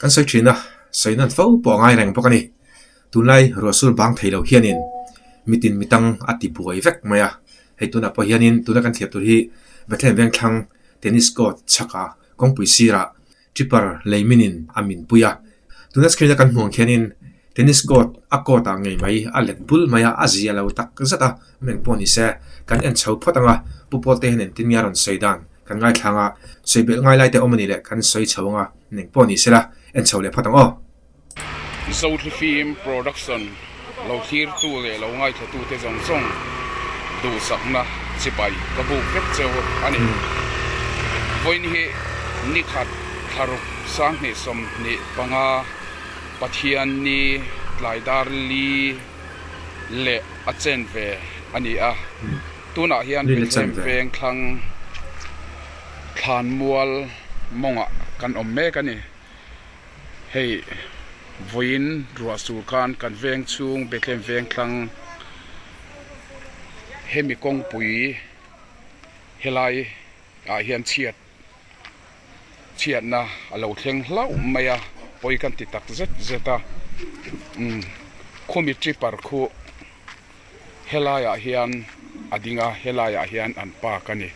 Kan sawi thin a, sawi nan fo pawh a ngai reng bawk a ni. Tunlai ruahsul bang thei lo hianin mitin mitang a ti buai vek mai a. Hei tunah pawh hianin tuna kan thlir tur hi Bethlehem Vengthlang Tennis Court chhaka kawngpui sirah Tipper lei minin a min pui a. Tuna screen a kan hmuh ang khianin tennis court a court ah ngei mai a let bul mai a, a zia lo tak zet a, meng pawh ni se kan en chho phawt ang a, Pu Paul te hian engtin nge a rawn sawi dan kan ngaithla ang a, sawi belh ngai lai te awm a nih leh kan sawi chho ang a, meng pawh ni se la en chho leh phawt ang aw. Zothlifim Production lo thlirtu leh lo ngaithlatute zawng zawng duhsakna chibai ka buk vek cheu a ni. Vawiin hi nikhat thlaruk 2025 Pathianni tlaidar li leh a chen ve a ni a. Tunah hian Bethlehem Vengthlang Thlanmual mawngah kan awm mek a ni. Hei vawiin ruah sur khan kan veng chhung Bethlehem veng thlang hemi kawngpui helai ah hian chhiat chhiatna a lo thleng hlauh mai a pawi kan ti tak zet zet a umm khumi tripper khu helai ah hian a ding a helai ah hian an park a ni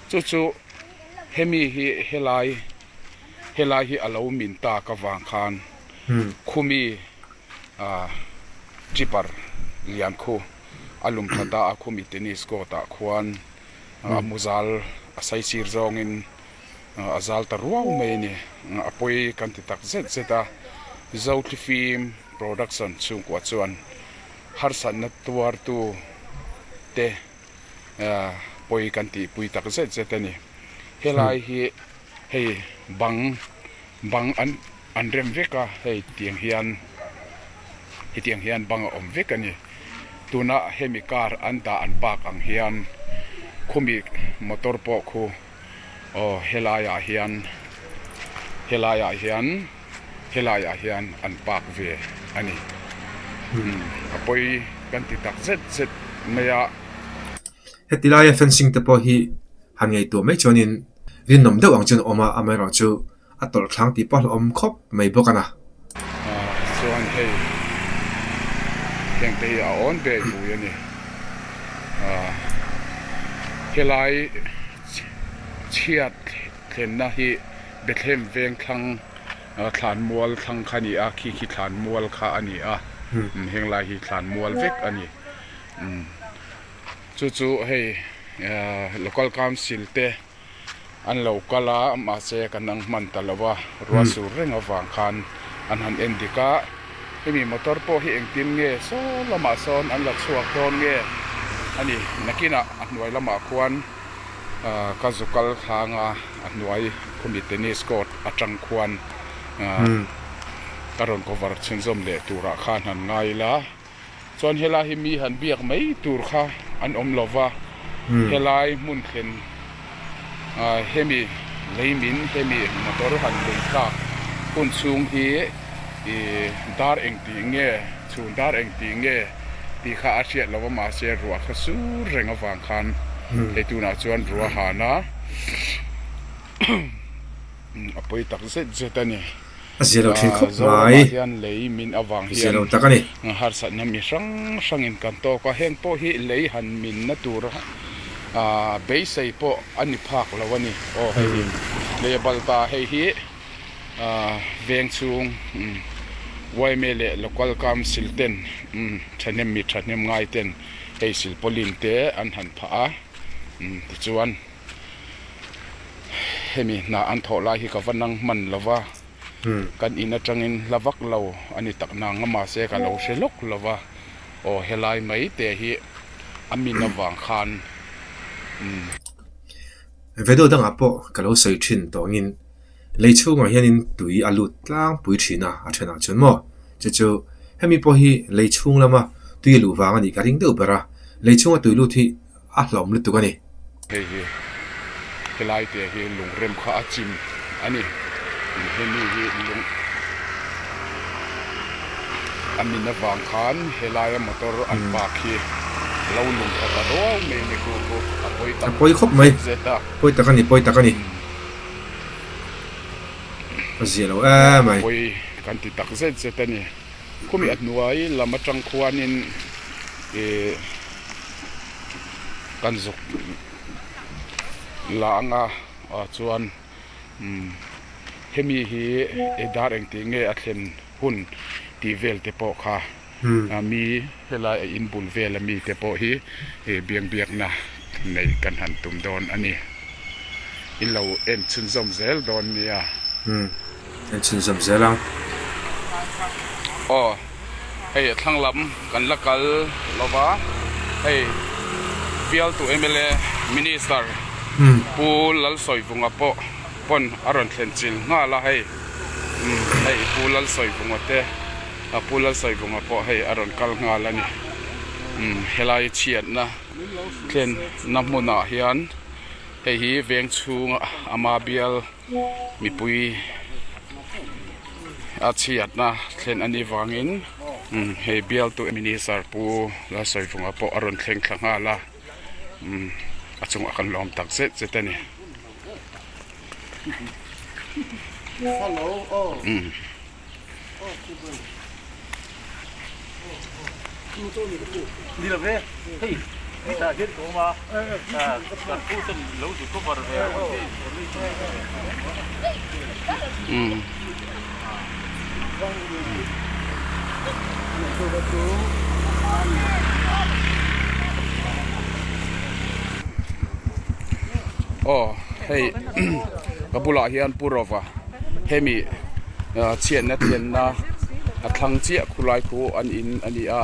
chu chu hemi hi helai. Helai hi a lo min tak avang khan khumi tipper lian khu a lum tha ta a, khumi tennis court ah khuan a mu zal a saisir zawngin a zal ta ruau mai a ni. A pawi kan ti tak zet zet a, Zothlifim production chhungkua chuan harsatna tuartu te pawi kan tihpui tak zet zet a ni. Helai hi hei bang bang an an rem vek a hei tiang hian hetiang hian bang a awm vek a ni. Tuna hemi car an dah an park ang hian khumi motor pawh khu aw helaiah hian helaiah hian helaiah hian an park ve a ni. A pawi kan ti tak zet zet mai a. Heti laia fencing te pawh hi han ngaihtuah mai chuanin rinawm deuh ang chuan a awm a, amaherawhchu a tawlh thlang tih pawh a hlauhawm khawp mai bawk a na. Chuan hei heng te hi a awn ve pui a ni. Helai chhiat thlenna hi Bethlehem veng thlang thlanmual thlang kha a ni a, khi khi thlanmual kha a ni a, heng lai hi thlanmual vek a ni. Chu chu hei local council te an lo kal a mahse kan ang hman ta lo a ruah sur reng avang khan an han en dik a hemi motor pawh hi engtin nge saw lamah sawn an la chhuak dawn nge a ni nakinah a hnuai lamah khuan ka zu kal thlang a a hnuai khumi tennis court atang khuan ka rawn cover chhunzawm leh turah khan han ngai ila. Chuan helai hi mi han biak mai tur kha an awm lo va, helai hmun thlen hemi lei min hemi motor han lum thlak hun chhung hi ih dar eng tih nge chhun dar eng tih nge tih kha a hriat lo va mahse ruah kha sur reng avang khan hei tunah chuan ruah han a a pawi tak zet zet a ni. A zia lo thin khawp mai. Zoramah hian lei min avang A zia hian lo tak a ni. harsatna mi hrang hrangin kan tawk a, heng pawh hi lei han minna tur beisei pawh a ni phak lo a ni. Aw hei hi lei a bal ta, hei hi veng chhung yma leh local council ten thahnem mi thahnem ngai ten hei silpauline te an han phah a, tichuan. Hemi hna an thawh lai hi ka va nang hman lo va, kan in atangin hla vak lo a ni tak nang a mahse ka lo hre lawk lo va, aw helai mai te hi a min avang khan umm. Video dangah pawh ka lo sawi thin tawngin lei chhungah hianin tui a lut tlangpui thin a, a thenah chuan maw chu chu hemi pawh hi lei chhung lama tui a luh vang a nih ka ring deuh ber a, lei chhunga tui lut hi a hlawm lutuk a ni. Hei hi helai te hi lungrem kha a chim a ni. Hemi hi lung a min avang khan helaia motor an park hi lo lung kha ta ruau mai a ni khu khu a pawi tak A pawi khawp mai. zet a. Pawi tak a ni, pawi tak a ni. A zia lo em mai. Pawi kan ti tak zet zet a ni. Khumi a hnuai lam atang khuanin ih kan zuk la ang a chuan umm hemi hi dar engtih nge a thlen hun tih vel te pawh kha mi helai a inbul vel a mi te pawh hi biang biakna neih kan han tum dawn a ni. In lo en chhunzawm zel dawn nia. Umm en chhunzawm zel ang. Aw hei a thlang lam kan la kal lova hei bialtu mla minister Pu Lalsawivunga pawh pawn a rawn thlen chil nghal a hei hei Pu Lalsawivunga te a Pu Lalsawivunga pawh hei a rawn kal nghal a ni helai chhiatna thlenna hmunah hian hei hi veng chhunga ama bial mipui a chhiatna thlen a nih vangin hei bialtu minister Pu Lalsawivunga pawh a rawn thleng thla nghal a a chungah kan lawm tak zet zet a ni. Aw hei ka bulah hian Pu Rova hemi chhiatna thlenna a thlang chiah khulai khu an in a ni a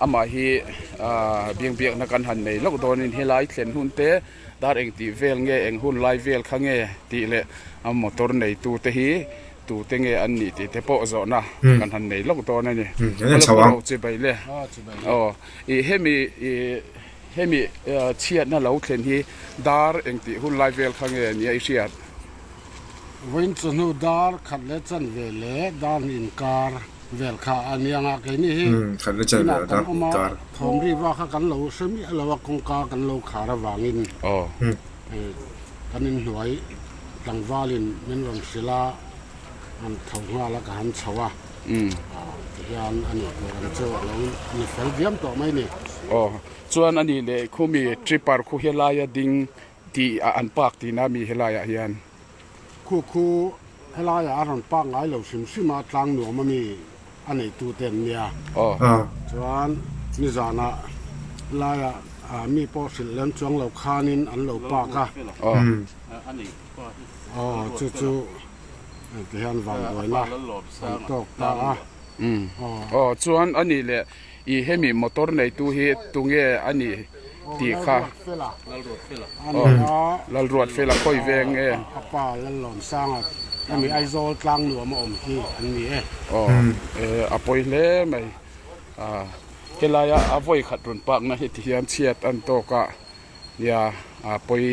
amah hi biang biakna kan han nei lawk dawnin helai thlen hun te dar engtih vel nge eng hun lai vel kha nge tih leh a motor neitu te hi tute nge an nih tih te pawh zawhna kan han nei lawk dawn a ni. Ro chi bai le. Aw ih hemi ih hemi chhiatna lo thlen hi dar engtih hun lai vel kha nge nia i hriat? Vawiin chawhnu dar khat leh chan ve leh dar hnih inkar vel kha a nia nga keini hi inah kan awm a thawm ri va kha kan lo hre miah lo a kawngka kan lo khar avangin kan inhnuai Tlangvalin min rawn hrilh a, han tho nghal a ka han chho a, tihian a nih tur ang chu a lo ni fel diam tawh mai ni. Aw, chuan a nih leh khumi tripper khu helaia ding tih a an park tihna mi helaiah hian? Khu khu helaiah a rawn park ngai lo hrim hrim a, tlang nuam a mi a neitute an nia. Chuan nizanah laiah mi pawh hrilh lem chuang lo khanin an lo park a. Aw chu chu tihian vanduaina an tawk ta a. Aw chuan a nih leh i hemi motor neitu hi tunge a nih tih kha. Lalruatfela a ni a. Lalruatfela khawi veng nge? A pa Lallawmsanga hemi Aizawl tlang nuam a awm hi an ni e. Aw a pawi hle mai. Helaia a vawi khat rawn pakna hi tihian chhiat an tawk a nia a pawi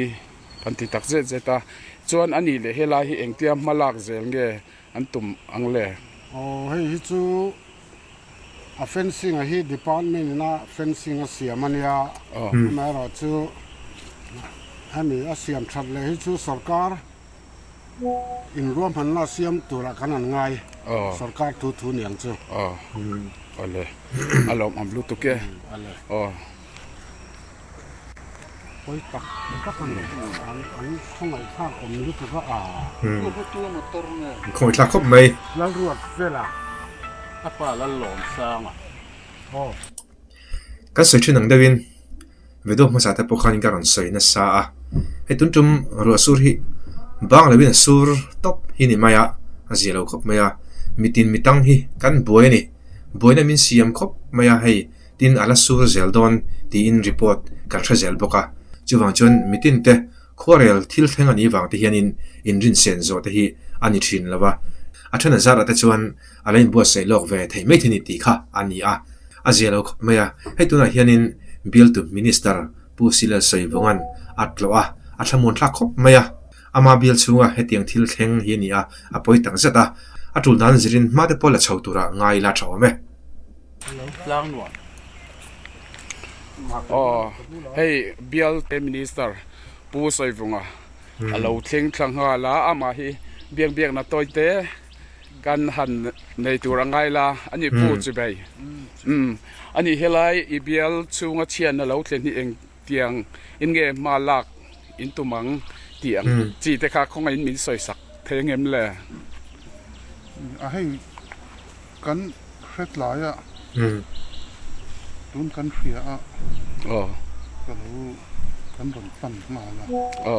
kan ti tak zet zet a. Chuan a nih leh helai hi engtia hma lak zel nge an tum ang le? Aw hei hi chu a fencing a hi department ina fencing a siam a nia amaherawh chu hemi a siam that leh hi chu sorkar in ruahmanna siam turah kan han ngai sorkar thu thu ni ang chu. Aw awle a lawmawm lutuk e aw. Pawi tak tak a ni. An an khawngaihthlak awm lutuk a a. An khawngaihthlak khawp mai. Lalruat Fela a pa Lallawmsanga aw. Kan sawi thin ang deuhin video hmasa te pawh khanin ka rawn sawi nasa a, hei tun tum ruah sur hi bang loin a sur tawp hi ni mai a, a zia lo khawp mai a, mitin mitang hi kan buai a ni, buaina min siam khawp mai a hei. Tin, a la sur zel dawn tiin report kan hre zel bawk a. Chuvang chuan mitin te khuarel thil thleng a nih vang te hianin inrinsen zawh te hi a ni thin lo va. A then a zarah te chuan a la inbuatsaih lawk ve thei mai thei ni tih kha a ni a. A zia lo khawp mai a. Hei tunah hianin bialtu Minister Pu Silal Sawivunga'n a tlawh a, a thlamuan thlak khawp mai a. Ama bial chhunga hetiang thil thleng hi a ni a, a pawi tak zet a. A tul dan zirin hma te pawh la chho tura ngai la tha awm e. Aw hei bial te minister Pu Sawivunga a lo thleng thla nghal a, amah hi Biak biakna tawi te kan han nei tur a ngai la a ni Pu Chibei. Umm a nih helai i bial chhunga chhiatna lo thlen hi eng tiang in nge hma lak in tum ang tih ang chi te kha khawngaihin min sawi sak thei ang em le? A hei Kan hre tlai a, tun kan hria a, ka lo kan rawn pan nghal a,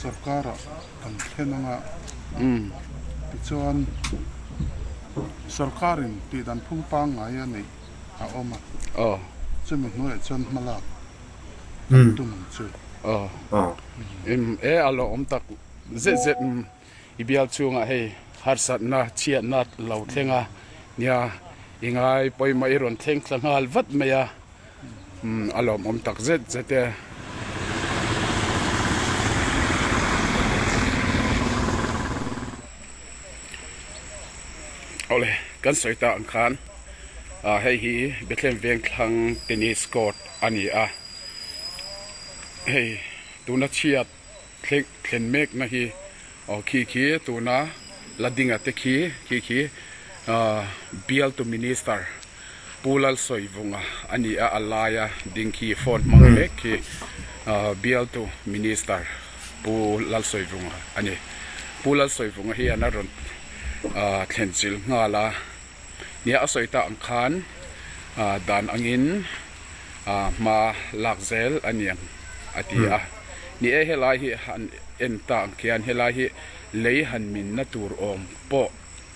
sorkar ah kan thlen ang a, tichuan sorkar in tihdan phung pangngai a neih a awm a, chumi hnuaiah chuan hma lak kan tum ang chu. E a lawm tak zet zet. I bial chhungah hei harsatna chhiatna lo thleng a nia i ngai pawimawh i rawn thleng thla nghal vat mai a umm a lawmawm tak zet zet e. Awle kan sawi ta ang khan ah hei hi Bethlehem Vengthlang tennis court a ni a hei tuna chhiat. Thleng thlen mekna hi aw khi khi tuna la dinga te khi khi khi ah bialtu minister Pu Lalsawivunga a ni a a laia ding khi phone hmang mek khi ah bialtu minister Pu Lalsawivunga a ni. Pu Lalsawivunga hian a rawn ah thlen chilh nghal a nia a sawi tak ang khan ah dan angin ah hma lak zel a ni ang a ti a. Ni e helai hi han en ta ang khian helai hi lei han minna tur awm pawh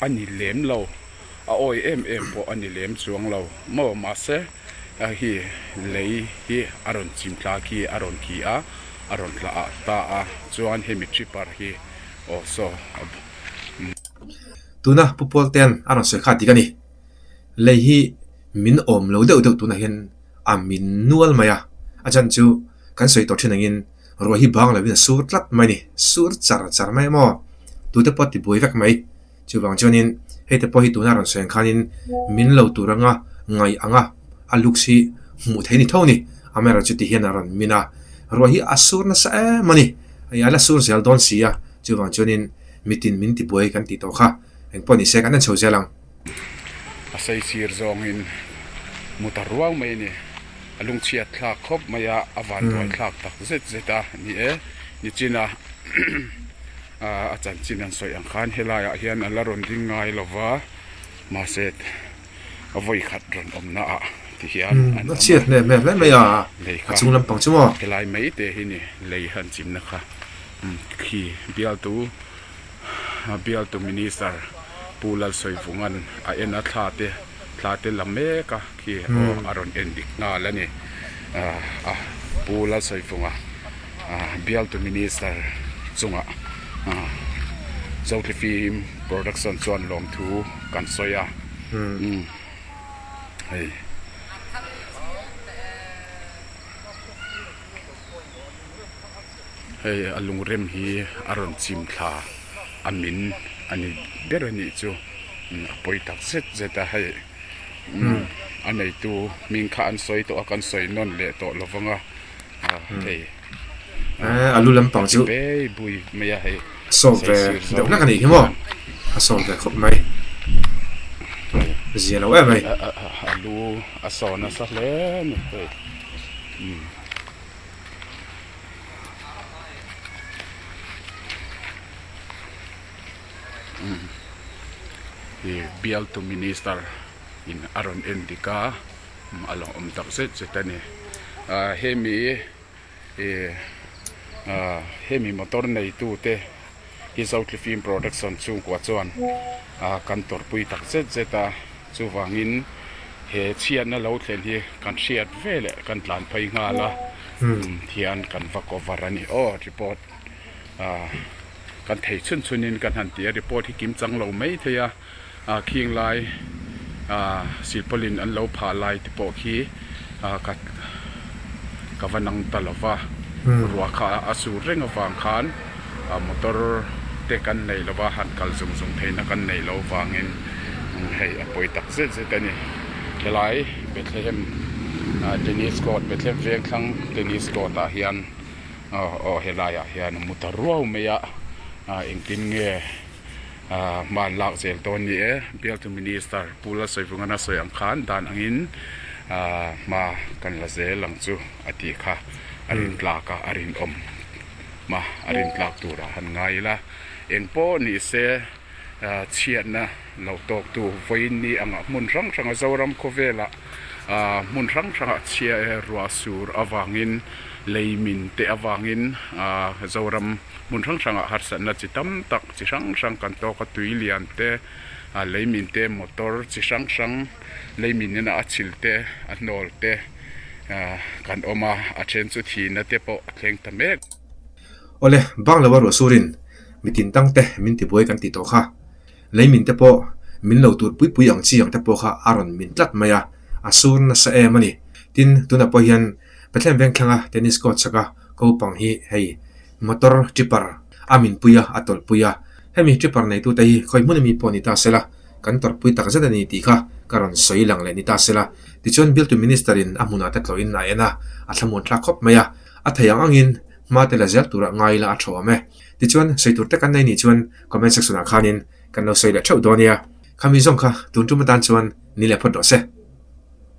a ni lem lo, a awi em em pawh a ni lem chuang lo maw mahse hi lei hi a rawn chim thla khi a rawn khi a, a rawn tla ah ta a chuan hemi tripper hi aw saw a. Tuna Pu Pawltean a rawn sawi kha dik a ni. Lei hi min awm lo deuh deuh tunah hian a min nual mai a, a chan chu kan sawi tawh thin angin ruah hi bang lovin a sur tlat mai a ni, sur char char mai maw? Tute pawh ti buai vek mai. Chuvang chuanin hei te pawh hi tuna rawn sawi ang khanin min lo tur anga ngaih anga a looks hi hmuh theih a ni tho a ni. Amaherawhchu ti hian a rawn min a, ruah hi a sur nasa em a ni, hei a la sur zel dawn si a, chuvang chuanin mitin min ti buai kan tih tawh kha engpawh ni se kan en chho zel ang. A saisir zawngin mu ta ruau mai a ni. A lungchhiat thlak khawp mai a, a vanduai thlak tak zet zet a ni e. Nichina a chanchin an sawi ang khan helaiah hian a la rawn ding ngai lo va, mahse a vawi khat rawn awmna ah ti hian an awm a. Lei kha helai mai te hi ni lei han chimna kha khi bialtu. Bialtu Minister Pu Lalsawivunga'n a en a thla te thla te la mek a khi aw a rawn en dik nghal a ni. A Pu Lalsawivunga Bialtu Minister chungah Zothlifim Production chuan lawmthu kan sawi a hei. Hei a lungrem hi a rawn chim thla a min a ni ber a nih chu a pawi tak zet zet a hei a neitu hming kha an sawi tawh a kan sawi nawn leh tawh lo vang a hei a lu lampang chu bei bui mai a hei a sawm ve deuh hlek a nih hi maw a sawm ve khawp mai zia lo em mai a lu a saw nasa hle a ni hei. Bialtu minister in a rawn en dik a a lo awm tak zet zet a ni ah hemi ih ah hemi motor neitu te hi Zotli film production chhungkua chuan ah kan tawrhpui tak zet zet a chuvangin he chhiatna lo thlen hi kan hriat veleh kan tlan phei nghal a thian kan va cover a ni aw report ah kan thei chhun chhun in kan han ti a report hi kim chang lo mai thei a. ah khing lai ah silpawlin an lo phah lai te pawh khi ah ka ka va nang ta lo va ruah kha a sur reng avang khan ah motor te kan nei lo va han kal zung zung theihna kan nei lo vangin hei a pawi tak zet zet a ni helai Bethlehem ah tennis court Bethlehem veng thlang tennis court ah hian. Aw helaiah hian a mu ta ruau mai a, engtin nge hma an lak zel dawn ni e. Bialtu Minister Pu Lalsawivungan a sawi ang khan dan angin hma kan la zel ang chu a tih kha a rintlak a, a rinawm a, a rintlak turah han ngai ila. Engpawh ni se. Chhiatna lo tawktu vawiin ni angah hmun hrang hranga Zoram khawvelah hmun hrang hrangah chhia e ruah sur avangin lei min te avangin Zoram hmun hrang hrangah harsatna chi tam tak chi hrang hrang kan tawk a tui lian te lei min te motor chi hrang hrang lei min ina a chil te a hnawl te kan awm a a then chu thihna te pawh a thleng ta mek. Awle, bang lo a ruah surin mi tin tang te min ti buai kan tih tawh kha. Lei min te pawh min lo tur pui pui ang chi ang te pawh kha a rawn min tlat mai a, a sur nasa em a ni. Tin, tunah pawh hian Bethlehem Vengthlanga tennis court chaka kopang hi hei motor tripper a min pui a, a tawlh pui a. Hemi tripper neitute hi khawi hmun ami pawh ni ta se la, kan tawrhpui tak zet a ni tih kha ka rawn sawi lang leh ni ta se la. Tichuan Bill to Minister in a hmunah te tlawhin a en a, a thlamuan thlak khawp mai a. A thei ang angin hma te la zel turah ngai ila a tha awm e. Tichuan, sawi tur te kan nei nih chuan comment section ah khanin kan lo sawi leh theuh dawn nia. Khami zawng kha tun tum atan chuan ni leh phawt rawh se.